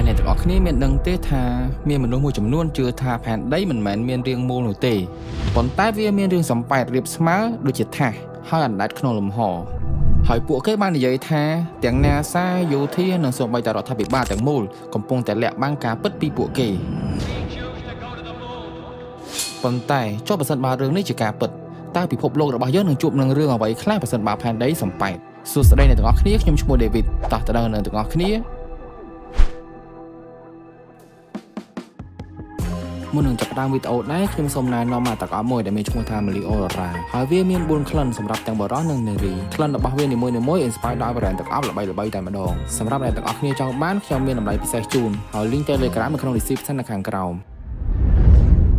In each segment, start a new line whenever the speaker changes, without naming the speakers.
អ្នកទាំងអស់គ្នាមានដឹងទេថាមានមនុស្សមួយចំនួនជឿថាផែនដីមិនមែនមានរាងមូលនោះទេប៉ុន្តែវាមានរាងសំប៉ែតរាបស្មើដូចជាថាសហើយអណ្ដែតក្នុងលំហហើយពួកគេបាននិយាយថាទាំង NASA យោធានិងសូម្បីតែរដ្ឋាភិបាលទាំងមូលកំពុងតែលាក់បាំងការពិតពីពួកគេប៉ុន្តែចុះបើសិនបើរឿងនេះជាការពិតតើពិភពលោករបស់យើងនឹងជួបនឹងរឿងអ្វីខ្លះបើសិនបើផែនដីសំប៉ែតសួស្តីអ្នកទាំងអស់គ្នាខ្ញុំឈ្មោះ David តោះទៅដល់អ្នកទាំងអស់គ្នា មុននឹងចាប់ផ្ដើមវីដេអូដែរខ្ញុំសូមណែនាំមកទឹកអប់មួយដែលមានឈ្មោះថា Melio Aurora ហើយវាមាន4ក្លិនសម្រាប់ទាំងបុរសនិងនារីក្លិនរបស់វានីមួយៗ inspire ដោយ brand ទឹកអប់ល្បីៗតែម្ដងសម្រាប់អ្នកទាំងអស់គ្នាចង់បានខ្ញុំមានតម្លៃពិសេសជូនហើយ link Telegram នៅក្នុង description នៅខាងក្រោម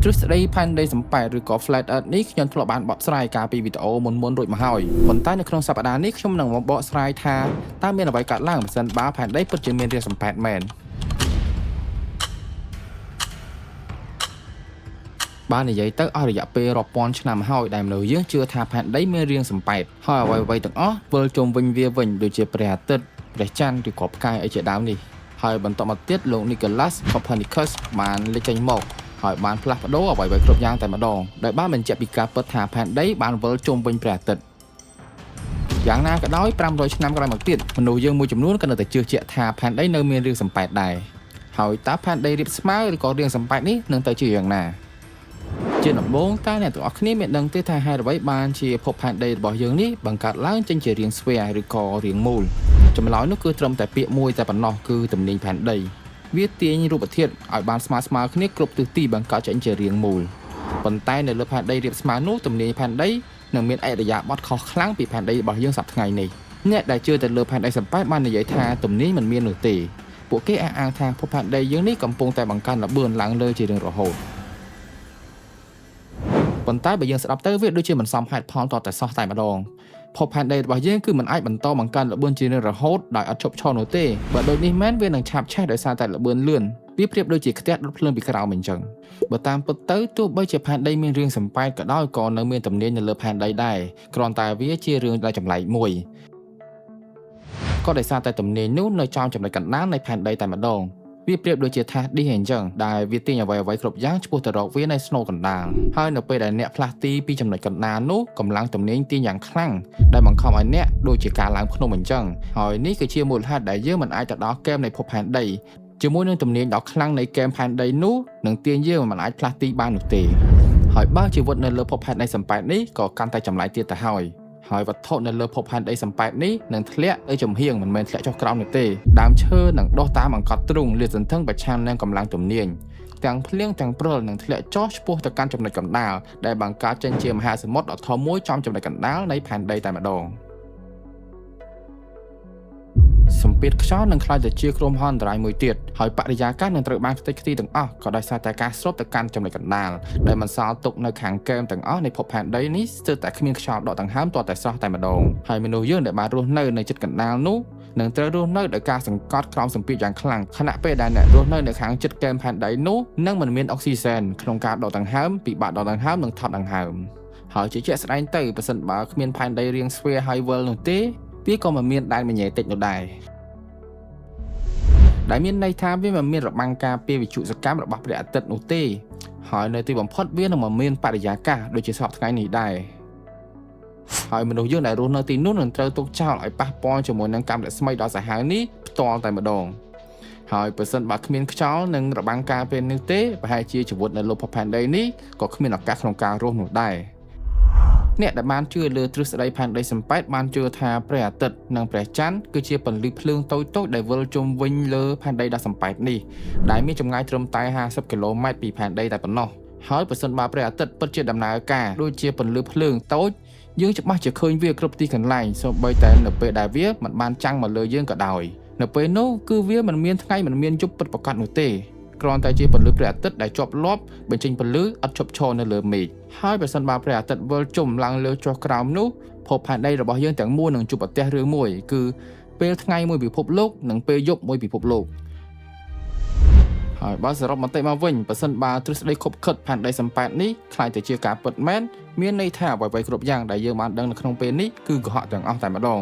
ទ្រឹស្ដីផែនដីសំប៉ែតឬក៏ Flat Earth នេះខ្ញុំធ្លាប់បានបកស្រាយកាលពីវីដេអូមុនៗរួចមកហើយប៉ុន្តែនៅក្នុងសប្តាហ៍នេះខ្ញុំនឹងមកបកស្រាយថាតើមានអ្វីកើតឡើងប្រសិនបើផែនដីពិតជាមានរាងសំប៉ែតមែន បាននិយាយទៅអស់រយៈពេលរាប់ពាន់ឆ្នាំហើយដែលមនុស្សយើងជឿថាផែនដីមានរាងសំប៉ែតហើយអ្វីៗទាំងអស់វិលជុំវិញវាវិញដូចជាព្រះអាទិត្យព្រះច័ន្ទឬក៏ផ្កាយអីជាដើមនេះហើយបន្តមកទៀតលោក Nicholas Copernicus បានលេចចេញមកហើយបានផ្លាស់ប្ដូរអ្វីៗគ្រប់យ៉ាងតែម្ដងដោយបានបញ្ជាក់ពីការពិតថាផែនដីបានវិលជុំវិញព្រះអាទិត្យយ៉ាងណាក៏ដោយ500ឆ្នាំក្រោយមកទៀតមនុស្សយើងមួយចំនួនក៏នៅតែជឿជាក់ថាផែនដីនៅមានរាងសំប៉ែតដែរហើយតើផែនដីរាបស្មើឬក៏រាងសំប៉ែតនេះនឹងទៅជាយ៉ាងណា ជាដំបូងតើអ្នកទាំងអស់គ្នាមានដឹងទេថាហេតុអ្វីបានជាភពផែនដីរបស់យើងនេះបង្កើតឡើងចេញជារាង sphere ឬក៏រាងមូលចម្លើយនោះគឺត្រឹមតែពាក្យមួយតែប៉ុណ្ណោះគឺទំនាញផែនដីវាទាញរូបធាតុឲ្យបានស្មើៗគ្នាគ្រប់ទិសទីបង្កើតចេញជារាងមូលប៉ុន្តែនៅលើផែនដីរាបស្មើនោះទំនាញផែនដីនឹងមានឥរិយាបថខុសខ្លាំងពីផែនដីរបស់យើងសប្តាហ៍ថ្ងៃនេះអ្នកដែលជឿទៅលើផែនដីសំប៉ែតបាននិយាយថាទំនាញមិនមាននោះទេពួកគេអះអាងថាភពផែនដីយើងនេះកំពុងតែបង្កើនល្បឿនឡើងលើជារៀងរហូត ប៉ុន្តែបើយើងស្ដាប់ទៅវាដូចជាមិនសមហេតុផលតតែសោះតែម្ដងភពផែនដីរបស់យើងគឺមិនអាចបន្តបង្កើនល្បឿនជារៀងរហូតដោយអត់ឈប់ឈរនោះទេបើដូចនេះមែនវានឹងឆាបឆេះដោយសារតែល្បឿនលឿនវាប្រៀបដូចជាខ្ទះដុតភ្លើងពីក្រោមអញ្ចឹងបើតាមពិតទៅទោះបីជាផែនដីមានរាងសំប៉ែតក៏ដោយក៏នៅមានទំនាញនៅលើផែនដីដែរគ្រាន់តែវាជារឿងដ៏ចម្លែកមួយក៏ដោយសារតែទំនាញនោះនៅចំចំណុចកណ្ដាលនៃផែនដីតែម្ដងវាប្រៀបដូចជាថាសឌីសអញ្ចឹងដែលវាទាញអ្វីៗគ្រប់យ៉ាងឆ្ពោះទៅរកវានៅស្នូលកណ្ដាលហើយនៅពេលដែលអ្នកផ្លាស់ទីពីចំណុចកណ្ដាលនោះកម្លាំងទំនាញទាញយ៉ាងខ្លាំងដែលបង្ខំឲ្យអ្នកដូចជាការឡើងភ្នំអញ្ចឹងហើយនេះគឺជាមូលហេតុដែលយើងមិនអាចទៅដល់គែមនៃភពផែនដីជាមួយនឹងទំនាញដ៏ខ្លាំងនៃគែមផែនដីនោះនឹងទាញយើងមិនអាចផ្លាស់ទីបាននោះទេហើយបើជីវិតនៅលើភពផែនដីសំប៉ែតនេះក៏កាន់តែចម្លែកទៀតទៅហើយហើយវត្ថុនៅលើភពផែនដីសំប៉ែតនេះនឹងធ្លាក់ទៅចំហៀងមិនមែនធ្លាក់ចុះក្រោមនោះទេដើមឈើនឹងដុះតាមអង្កត់ទ្រូងលាតសន្ធឹងប្រឆាំងនឹងកម្លាំងទំនាញទាំងភ្លៀងទាំងព្រិលនឹងធ្លាក់ចុះឆ្ពោះទៅកាន់ចំណុចកណ្ដាលដែលបង្កើតចេញជាមហាសមុទ្រដ៏ធំមួយចំចំណុចកណ្ដាលនៃផែនដីតែម្ដងសម្ពាធខ្យល់នឹងក្លាយទៅជាគ្រោះមហន្តរាយមួយទៀតហើយបរិយាកាសនឹងត្រូវបានខ្ទេចខ្ទីទាំងអស់ក៏ដោយសារតែការស្រូបទៅកាន់ចំណុចកណ្ដាលដែលមិនសល់ទុកនៅខាងគែមទាំងអស់នៃភពផែនដីនេះស្ទើរតែគ្មានខ្យល់ដកដង្ហើមទាល់តែសោះតែម្ដងហើយមនុស្សយើងដែលបានរស់នៅនៅជិតកណ្ដាលនោះនឹងត្រូវរស់នៅដោយការសង្កត់ក្រោមសម្ពាធយ៉ាងខ្លាំងខណៈពេលដែលអ្នករស់នៅនៅខាងជិតគែមផែនដីនោះនឹងមិនមានអុកស៊ីសែនក្នុងការដកដង្ហើមពិបាកដកដង្ហើមនិងថត់ដង្ហើមហើយជាជាក់ស្ដែងទៅប្រសិនបើគ្មានផែនដីរាង sphere ហើយវិលនោះទេវាក៏មិនមានដែនមញ៉េតិចនោះដែរដែលមានន័យថាវាមិនមានរបាំងការពារវិទ្យុសកម្មរបស់ព្រះអាទិត្យនោះទេហើយនៅទីបំផុតវានឹងមិនមានបរិយាកាសដូចជាសព្វថ្ងៃនេះដែរហើយមនុស្សយើងដែលរស់នៅទីនោះនឹងត្រូវទុកចោលឲ្យប៉ះពាល់ជាមួយនឹងកាំរស្មីដ៏សាហាវនេះផ្ទាល់តែម្ដងហើយប្រសិនបើគ្មានខ្យល់និងរបាំងការពារនេះទេប្រហែលជាជីវិតនៅលើភពផែនដីនេះក៏គ្មានឱកាសក្នុងការរស់នោះដែរអ្នកដែលបានជឿលើទ្រឹស្ដីផែនដីសំប៉ែតបានជឿថាព្រះអាទិត្យនិងព្រះច័ន្ទគឺជាពន្លឺភ្លើងតូចៗដែលវិលជុំវិញលើផែនដីដ៏សំប៉ែតនេះដែលមានចម្ងាយត្រឹមតែ50គីឡូម៉ែត្រពីផែនដីតែប៉ុណ្ណោះហើយប្រសិនបើព្រះអាទិត្យពិតជាដំណើរការដូចជាពន្លឺភ្លើងតូចយើងច្បាស់ជាឃើញវាគ្រប់ទីកន្លែងសូម្បីតែនៅពេលដែលវាមិនបានចាំងមកលើយើងក៏ដោយនៅពេលនោះគឺវាមិនមានថ្ងៃមិនមានយប់ពិតប្រាកដនោះទេគ្រាន់តែជាពន្លឺព្រះអាទិត្យដែលជាប់លាប់បញ្ចេញពន្លឺឥតឈប់ឈរនៅលើមេឃហើយប្រសិនបើព្រះអាទិត្យវិលជុំឡើងលើចុះក្រោមនោះភពផែនដីរបស់យើងទាំងមូលនឹងជួបប្រទះរឿងមួយគឺពេលថ្ងៃមួយពិភពលោកនិងពេលយប់មួយពិភពលោកហើយបើសរុបមតិមកវិញប្រសិនបើទ្រឹស្ដីខុបខិតផែនដីសំប៉ែតនេះក្លាយទៅជាការពិតមែនមានន័យថាអ្វីៗគ្រប់យ៉ាងដែលយើងបានដឹងនៅក្នុងពេលនេះគឺកុហកទាំងអស់តែម្ដង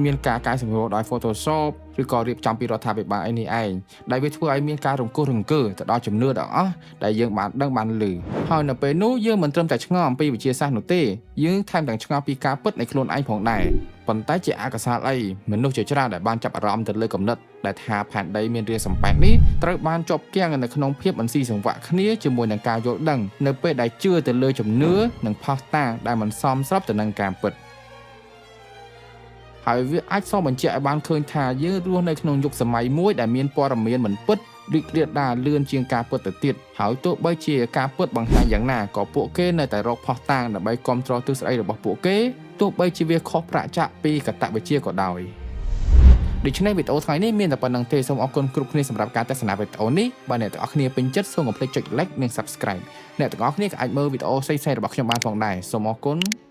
មានការកែសម្រួលដោយ Photoshop ឬក៏រៀបចំពីរដ្ឋាភិបាលឯនេះឯងដែលវាធ្វើឲ្យមានការរង្គោះរង្គើទៅដល់ជំនឿទាំងអស់ដែលយើងបានដឹងបានឮហើយនៅពេលនោះយើងមិនត្រឹមតែឆ្ងល់អំពីវិទ្យាសាស្ត្រនោះទេយើងថែមទាំងឆ្ងល់ពីការពិតនៃខ្លួនឯងផងដែរប៉ុន្តែជាអកុសលអីមនុស្សជាច្រើនដែលបានចាប់អារម្មណ៍ទៅលើគំនិតដែលថាផែនដីមានរាងសំប៉ែតនេះត្រូវបានជាប់គាំងនៅក្នុងភាពមិនស៊ីសង្វាក់គ្នាជាមួយនឹងការយល់ដឹងនៅពេលដែលជឿទៅលើជំនឿនិងភស្តុតាងដែលមិនសមស្របទៅនឹងការពិតហើយវាអាចសបញ្ជាក់ឲ្យបានឃើញថាយើងរស់នៅក្នុងយុគសម័យមួយដែលមានព័ត៌មានមិនពិតរីករាលដាលលឿនជាងការពិតទៅទៀតហើយទោះបីជាការពិតបង្ហាញយ៉ាងណាក៏ពួកគេនៅតែរកភស្តុតាងដើម្បីគ្រប់គ្រងទស្សនៈរបស់ពួកគេទោះបីជាវាខុសប្រាកចាកពីកតវិជ្ជាក៏ដោយដូច្នេះវីដេអូថ្ងៃនេះមានតែប៉ុណ្ណឹងទេសូមអរគុណគ្រប់គ្នាសម្រាប់ការទស្សនាវីដេអូនេះបើអ្នកទាំងអស់គ្នាពេញចិត្តសូមកុំភ្លេចចុច like និង Subscribe អ្នកទាំងអស់គ្នាក៏អាចមើលវីដេអូផ្សេងៗរបស់ខ្ញុំបានផងដែរសូមអរគុណ។